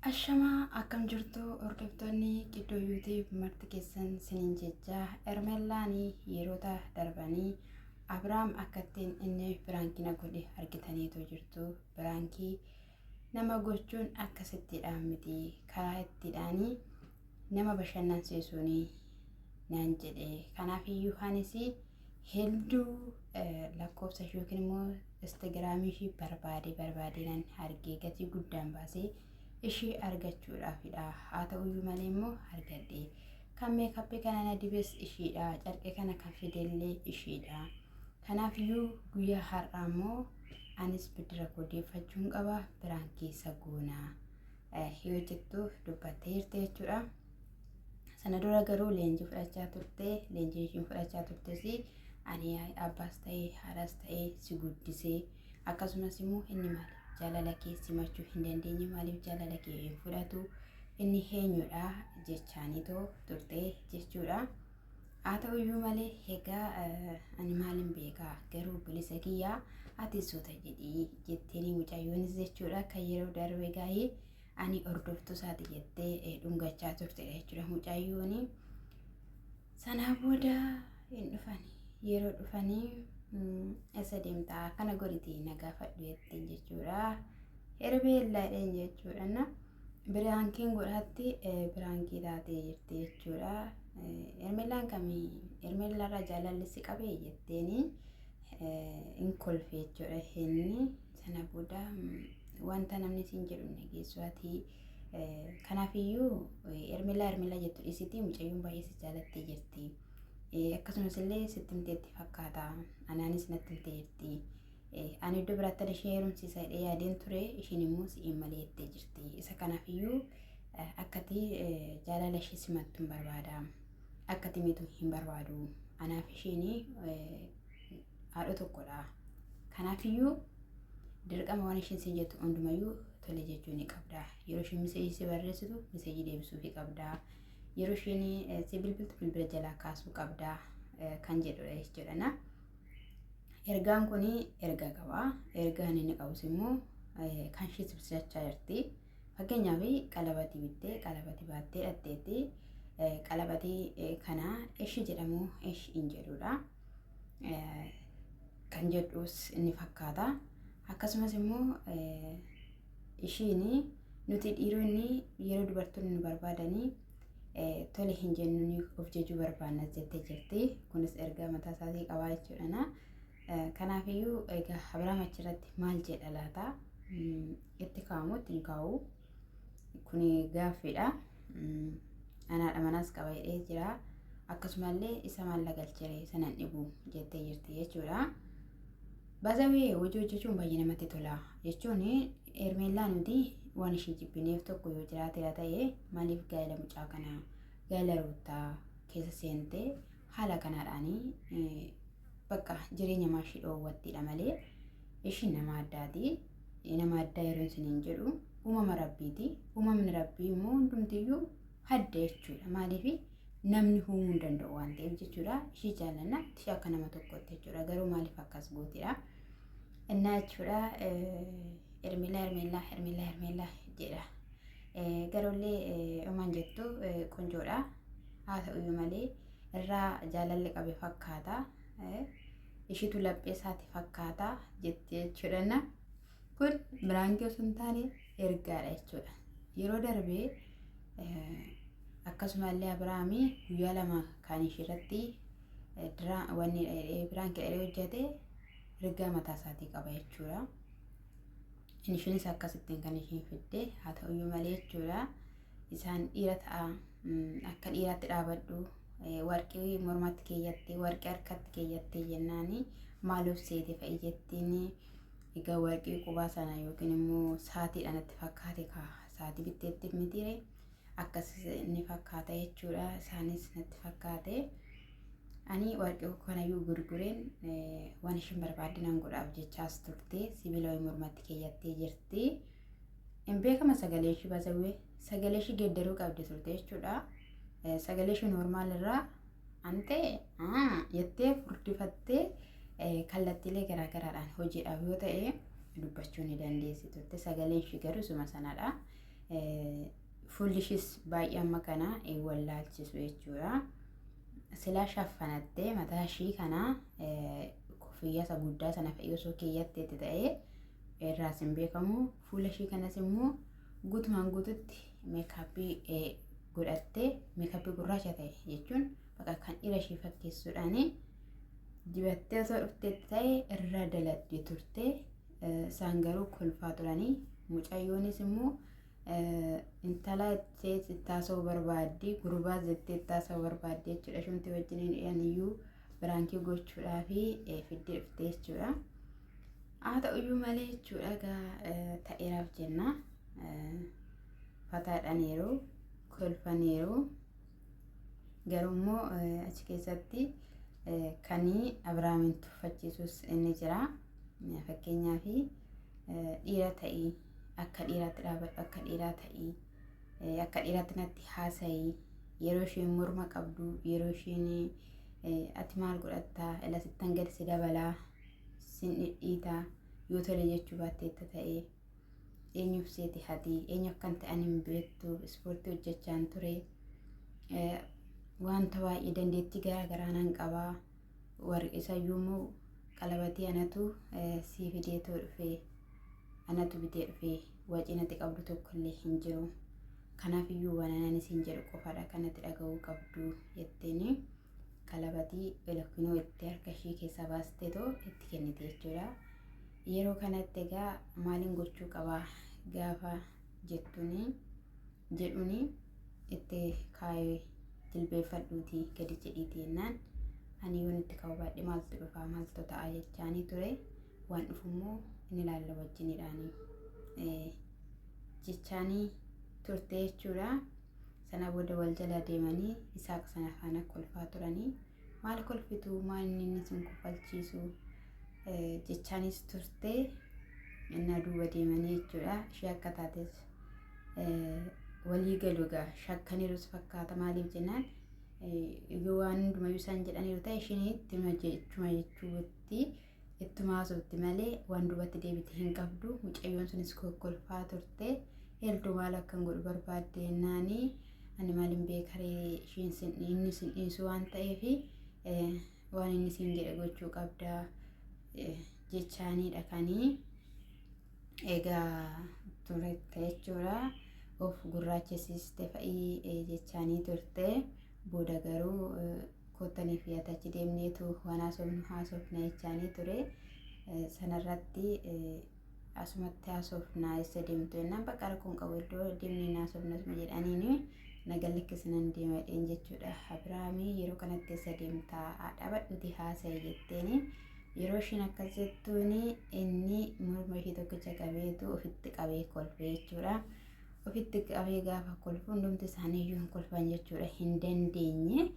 Ashamaa akkam jirtu hordoftoonni Qiddoo YouTube marti keessan siniin jecha Ermeellaan yeroota darbanii Abiraam akkattiin inni biraankii na godhe argitaniitu jirtu. Biraankii nama gochuun akkasittiidhaan miti karaa ittiidhaanii nama bashannansiisuun naan jedhe. Kanaaf iyyuu anis hedduu lakkoofsa ishee yookiin immoo instagiraamii ishii barbaadee barbaadee nan argee gatii guddaan baasee ishii argachuudhaafidha. Haa ta'uyyuu malee immoo argadhe. Kan meekappii kana na dibes ishiidha. Carqee kana kan fidellee ishiidha. Kanaafiyyuu guyyaa har'aa immoo anis biddira koo deeffachuun qaba biraan keessa goonaa yoo jettu dubbattee jirti jechuudha. Sana dura garuu leenjii fudhachaa turte. Leenjii ishiin fudhachaa turtes ani abbaas ta'ee haadhas ta'ee si guddisee akkasumas immoo inni maaliif jaalala kee simachuu hin dandeenye maaliif jaalala kee hin fudhatu inni eenyudha jechaaniitoo turte jechuudha. Haa ta'uyyuu malee egaa ani maalin beekaa garuu obboleessa kiyyaa ati suuta jedhii jetteeni mucayyoonis jechuudha kan yeroo darbe gaa'ee ani hordoftuu isaati jettee dhungachaa turtedha jechuudha mucayyooni. Sanaa booda hin dhufani. Yeroo dhufanii eessa deemtaa kana godhiti na gaafadhu jetteen jechuudha. Herbeellaa jedheen jechuudha. Na biraankiin godhaatti biraankii taatee jirti jechuudha. Hermeellaan kamii hermeellaarraa jaalalli si qabee jetteeni hin kolfe jechuudha inni sana booda wanta namni siin jedhu hin dhageessu ati. Kanaafiyyuu Hermellaa Hermellaa jettu dhiisitii mucayyoon baay'ee si jaalattee jirti. Akkasumas illee sitti himteetti fakkaata. Anaanis natti himtee jirti. Ani iddoo biraatti ishee heerumsiisa jedhee yaadeen ture ishiin immoo si'iin malee jettee jirti. Isa kanaafiyyuu akkati jaalala ishee simattu hin barbaada. Akkati miitu hin barbaadu. Anaaf ishiin haadha tokkodha. Kanaafiyyuu dirqama waan isheen siin jettu hundumayyuu tole jechuu ni qabda. Yeroo isheen miseejii si barreessitu miseejii deebisuufii qabda. Yeroo isheen si bilbiltu bilbila jalaa kaasuu qabda kan jedhudha jechuudha. Ergaan kun erga qaba. Ergaan inni qabus immoo kan ishee ibsachaa jirti. Fakkeenyaaf qalabatii bittee qalabatii baattee dhatteetti qalabatii kana ishi jedhamu ishi hin jedhudha. Kan jedhus inni fakkaata. Akkasumas immoo ishiin nuti dhiironni yeroo dubartoonni nu barbaadanii tole hin jennu of jajuu barbaanna jettee jirti. Kunis ergaa mataa isaatii qabaa jechuudha. Kanaafiyyuu egaa Abiraam achirratti maal jedha laata? Itti kaa'amu itti hin kaa'u. Kuni gaaffiidha. Anaadha manaas qaba jedhee jira. Akkasumallee isa maal galchere sanan dhibu jettee jirti jechuudha. Bazawee hojii hojjechuun baay'ee namatti tola jechuun Hermeellaa nuti waan ishee jibbineef tokko yoo jiraateera ta'e maaliif gaa'ela mucaa kanaa gaa'ela ruuttaa keessa seentee haala kanaadhaan bakka jireenya maashii dhoowwattidha malee ishiin nama addaati. Nama addaa yeroo isiniin jedhu uumama rabbiiti. Uumamni rabbii immoo hundumtiyyuu hadda jechuudha. Maaliif namni uumuu hin danda'u waan ta'eef jechuudha. Ishii jaallanna ishii akka nama tokkotti jechuudha. Garuu maaliif akkas gootidha? Innaa jechuudha Hermeellaa Hermeellaa Hermeellaa Hermeellaa jedha. Garuullee uumaan jettu qonjoodha. Haa ta'uyyuu malee irraa jaalalli qabe fakkaata. Ishitu laphee isaati fakkaata jetti jechuudha. Kun biraankii osoo hin taane ergaadha jechuudha. Yeroo darbee akkasumallee Abiraamii guyyaa 2 kan ishiirratti wanni biraankii dheeree hojjete ergaa mataa isaatii qaba jechuudha. Ishiinis akkasittiin kan ishiin fidde haa ta'uyyuu malee jechuudha. Isaan dhiira ta'a akka dhiiraatti dhaabadhu warqii mormatti keeyyattee warqii harkatti keeyyattee jennaani maal of seete fa'i jettiin egaa warqii qubaa sana yookiin immoo saatiidha natti fakkaate kaa saatii bitteetti mitiire akkas ni fakkaata jechuudha isaanis natti fakkaate ani warqii kanayyuu gurgureen waan ishiin barbaadde nan godhaaf jechaas turte sibiila wayii mormatti keeyyattee jirti. Hin beekama sagalee ishii bazawwee sagalee ishii geeddaruu qabdi turte jechuudha. Sagalee ishii noormaal irraa ante jettee furdifattee kallattiilee garaagaraadhaan hojiidhaaf yoo ta'e dubbachuu ni dandeessi turte. Sagaleen ishii garuu suma sanadha. Fuulli ishiis baay'ee amma kana hin wallaalchisu jechuudha. Silaa shaffanattee mataa ishii kana koffiyyaa isa guddaa sana fe'ee osoo keeyyatteetti ta'ee irraas hin beekamu. Fuula ishii kanas immoo guutumaan guututti meekaappii godhattee meekaappii gurraacha ta'e jechuun bakka kan dhiira ishii fakkeessuudhaan dibattee osoo dhufteetti ta'e irra daladdi turte. Isaan garuu kolfaa turanii mucayyoonis immoo intala jettee itti haasa'uu barbaaddi gurbaas jettee itti haasa'uu barbaaddi jechuudha. Ishumti wajjiniin dhiyan iyyuu biraankii gochuudhaa fi fiddee dhufte jechuudha. Haa ta'uyyuu malee jechuudha egaa ta'eeraaf jenna. Fataadhaniiru kolfaniiru garuu immoo achi keessatti kan Abiraamiin tuffachiisus inni jira. Fakkeenyaaf dhiira ta'ii akka dhiiraatti dhaabadhu akka dhiiraa ta'ii akka dhiiraatti natti haasa'ii yeroo isheen morma qabdu yeroo isheen ati maal godhattaa ila sittan gadi si dabalaa sin dhidhiitaa yoo tole jechuu baatteetta ta'ee eenyuuf seeti hati eenyu akkan ta'an hin beektu ispoortii hojjechaan ture wanta baay'ee dandeettii garaa garaa nan qabaa warri isayyuu immoo qalabatii anatu sii fideetoo dhufee anatu bitee dhufee wacii natti qabdu tokkollee hin jiru kanaaf iyyuu waan anan isin jedhu qofaadha kanatti dhaga'uu qabdu jetteeni qalabatii kinoo itti harka ishii keessaa baasteetoo itti kennite jechuudha. Yeroo kanatti egaa maaliin gochuu qabaa gaafa jettuuni jedhuuni itti kaayee jilbeeffadhuutii gadi jedhiitii jennaan ani yoon itti ka'uu baadhe maaltu dhufaa maaltu ta'a jechaanii ture waan dhufu immoo inni ilaalla wajjinidhaanii jechaanii turte jechuudha. Sana booda wal jala deemanii Isaaq sana faana kolfaa turanii maal kolfitu maal inni inni sin kofalchiisu jechaanis turte innaa duuba deemanii jechuudha. Ishee akka taates walii galu egaa shakkaniirus fakkaata maaliif jennaan yoo waan hundumayyuu isaan jedhaniiru ta'e isheen ittuma jechuma jechuutti ittuma haasofti malee waan duubatti deebite hin qabdu. Mucayyoon sunis kokkolfaa turte. Helduu maal akkan godhu barbaadde jennaani ani maalin beekaree ishiin sin inni sin dhiisu waan ta'eef waan inni siin jedhe gochuu qabda jechaaniidha kanii egaa turte jechuudha. Of gurraachisiiste fa'ii jechaanii turte. Booda garuu koottanii fi achi deemneetu waan haasofnu haasofna jechaanii ture. Sanarratti asumatti haasofna eessa deemtu jennaan bakka rakkoon qabu iddoo deemnee haasofna asuma jedhaniini naga lakkisinan deemadheen jechuudha. Abiraamii yeroo kanatti eessa deemtaa dhaabadhuti haasa'i jetteeni. Yeroo ishiin akkas jettuuni inni morma ishee tokkicha qabeetu ofitti qabee kolfe jechuudha. Ofitti qabee gaafa kolfu hundumti isaanii iyyuu hin kolfan jechuudha hin dandeenye.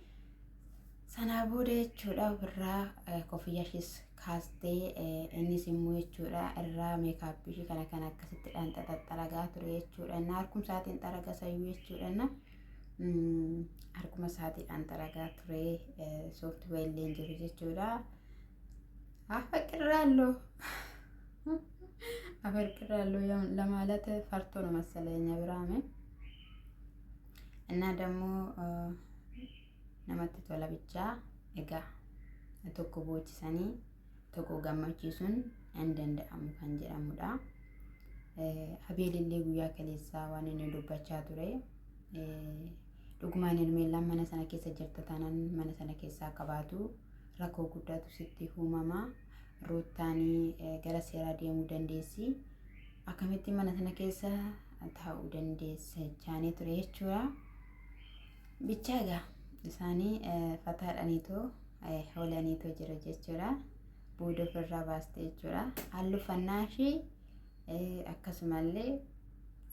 Sanaa booda jechuudha ofirraa kofiyyaa ishees kaastee innis immoo jechuudha irraa meekaappii ishee kana kan akkasitti xaxaxaragaa ture jechuudha. Inni harkuma isaatiin xaraga sayyuu jechuudha. Inni harkuma isaatiidhaan xaragaa ture sooftiweer illee hin jiru jechuudha. አፈቅራለሁ አፈቅራለሁ ለማለት ፈርቶ ነው መሰለኝ አብርሃም እና ደግሞ namatti tola bichaa egaa tokko boochisanii tokko gammachiisuun hin danda'amu kan jedhamudha. Abeelillee guyyaa kaleessaa waan inni dubbachaa ture dhugumaan Hermeellaan mana sana keessa jirta taanaan mana sana keessaa qabaatu rakkoo guddaatu sitti uumama. Ruuttaanii gara seeraa deemuu dandeessi. Akkamitti mana sana keessa taa'uu dandeessa jechaanii ture jechuudha. Bichaa egaa isaanii fataadhaniitoo hoolaniitoo jiru jechuudha. Booda ofirraa baaste jechuudha. Haalli uffannaa ishee akkasumallee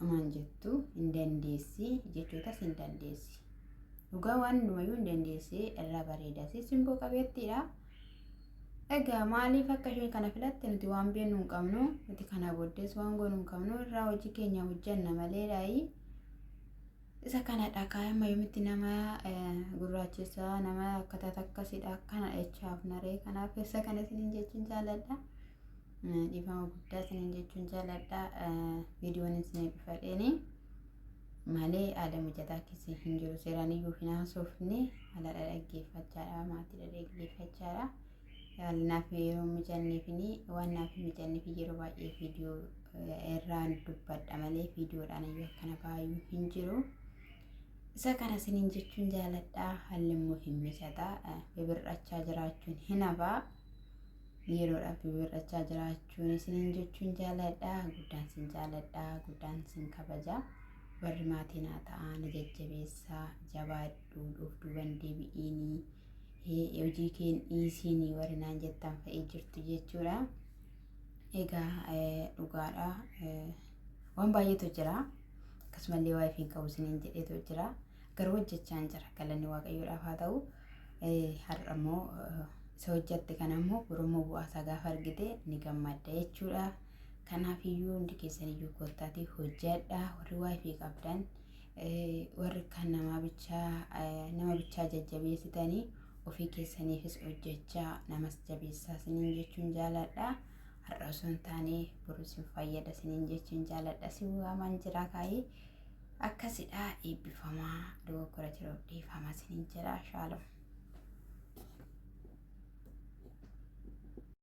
maan jettu hin dandeessi jechootas hin dandeessi. Dhugaa waan hundumayyuu hin dandeessi irraa bareedasi simboo qabeettiidha. Egaa maaliif akka isheen kana filatte nuti waan beeknu hin qabnu nuti kana booddees waan goonu hin qabnu irraa hojii keenya hojjanna maleedhaayi. Isa kanadha kaayama yoomitti nama gurraachisaa nama akka akkasiidha akkana jechaaf naree kanaaf isa kana isiniin jechuun jaaladha. Dhiifama guddaa isiniin jechuun jaaladha. Viidiyoon isinii dhufadheeni. Malee haala mijataa keessa hin jiru. Seeraan iyyuu hin haasofne, haala dhaggeeffachaadha, maatii dhaggeeffachaadha. Haalli naaf yeroo mijanneefini waan naaf hin mijanneef yeroo baay'ee viidiyoo irraan dubbadha malee viidiyoodhaan iyyuu akkana baay'uu hin jiru. Isa kana isiniin jechuun jaaladha. Haalli immoo hin mijata. Bibir'achaa jiraachuun hin hafa. Yeroodhaaf bibir'achaa jiraachuun isiniin jechuun jaaladha. Guddaan sin jaaladha. Guddaan sin kabaja. Warri maatii naa ta'aa na jajjabeessaa, jabaadhu, of duuban deebi'iinii, hojii keen dhiisiinii warri naan jettan fa'ii jirtu jechuudha. Egaa dhugaadha. Waan baay'eetu jira. Akkasumallee waa'ee fi qabu isiniin jedheetu jira. Garuu hojjechaan jira. Galanni Waaqayyoodhaaf haa ta'u. Har'a immoo isa hojjette kana immoo borummoo bu'aasaa gaafa argite ni gammadda jechuudha. Kanaaf iyyuu hundi keessan iyyuu koottaatii hojjedha. Warri waa'ee qabdan, warri kan namaa bichaa nama bichaa jajjabeessitanii, ofii keessaniifis hojjechaa namas jabeessaa isiniin jechuun jaaladha. Har'a osoo hin taane boru isin fayyada isiniin jechuun jaaladha. Si waamaan jira kaayee akkasidha, eebbifamaa, dogoggora jiruuf dhiifama isiniin jedha. Shaalom.